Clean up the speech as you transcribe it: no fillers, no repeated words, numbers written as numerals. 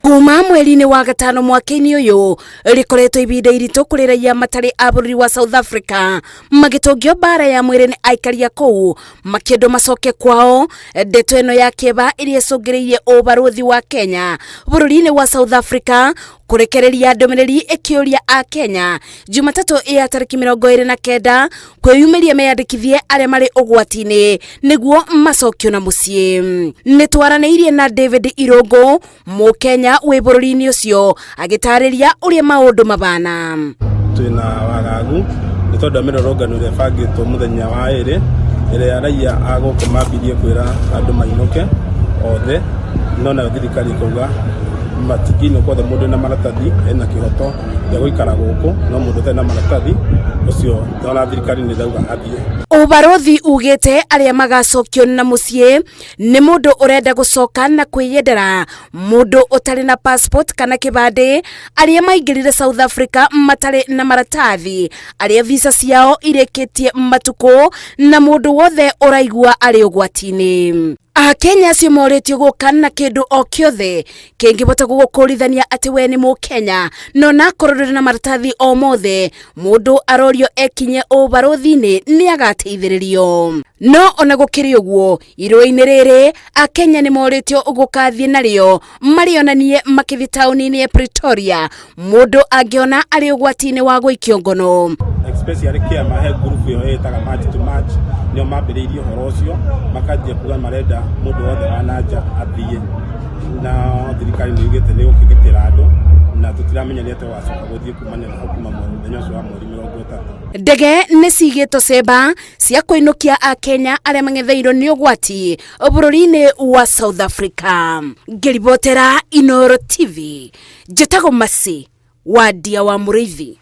Kuma mweri-inĩ wa gatano mwaka-inĩ ũyũ rĩkoretwo ibinda iritũ kũrĩ raia matarĩ a bũrũri wa South Africa magĩtũngio mbara ya mwĩrĩ nĩ aikari a kũu makĩendwo macoke kwao. Ndeto ĩno ya kĩeva ĩrĩa ĩcũngĩrĩirie ũbarũthi wa Kenya bũrũri-inĩ wa South Africa kũrekereria ndũmĩrĩri ĩkĩũria a Kenya Jumatatũ ya tarĩki 29 kwĩyumĩria meyandĩkithie arĩa marĩ ũgwati-inĩ nĩguo macokio na mũciĩ. Nĩ twaranĩirie na David Irũngũ, Mũkenya wĩ bũrũri-inĩ ũcio, agĩtarĩria ũrĩa maũndũ mabana. Twĩna wagagu nĩ tondũ wa mĩrũrũngano ĩrĩa ĩbangĩtwo mũthenya wa ĩrĩ, ĩrĩa raia a gũkũ mambirie kwĩra andũ mainũke othe, no nayo thirikari ĩkauga matingĩinũka othe, mũndũ wĩna maratathi ena kĩhoto gĩa gũikara gũkũ, no mũndũ ũtarĩ na maratathi ũcio ona thirikari nĩ ĩrauga athiĩ. Ũbarũthi ugĩte arĩa magacokio na mũciĩ nĩ mũndũ ũrenda gũcoka na kwĩyendera, mũndũ ũtarĩ na passport kana kĩbandĩ, arĩa maingĩrire South Africa matarĩ na maratathi, arĩa visa ciao irĩkĩtie matukũ, na mũndũ wothe ũraigua arĩ ũgwati-inĩ. Akenya acio morĩtio gũka na kĩndũ o kĩothe kĩngĩhota gũgũkũrithania atĩ we nĩ Mũkenya, no nakorwo ndũrĩ na maratathi o mothe, mũndũ arorio ekinye ũbarũthi-inĩ nĩ agateithĩrĩrio. No ona gũkĩrĩ ũguo, irũa-inĩ rĩrĩ Akenya nĩ morĩtio gũkathiĩ narĩo marĩonanie makĩthiĩ taũni-inĩ ya Pretoria mũndũ angĩona arĩ ũgwati-inĩ wa gũikio ngono. Especially kĩama he group ĩyo ĩtaga March to March, nĩo mambĩrĩirie ũhoro ũcio, makanjia kuga marenda mũndũ wothe wa nanja athiĩ, na thirikari nĩ yugĩte nĩ gũkĩgitĩra andũ, na tũtiramenya nĩ atĩa gũgacoka gũthiĩ kumania na hau kuma mũthenya ũcio wa mweri 30. Ndege nĩ cigĩtwo cemba cia kũinũkia Akenya arĩa mang'etheirwo nĩ ũgwati bũrũri-inĩ wa South Africa. Ngĩribotera Inooro TV, njĩtagwo Mercy Wandia wa Mũrĩithi.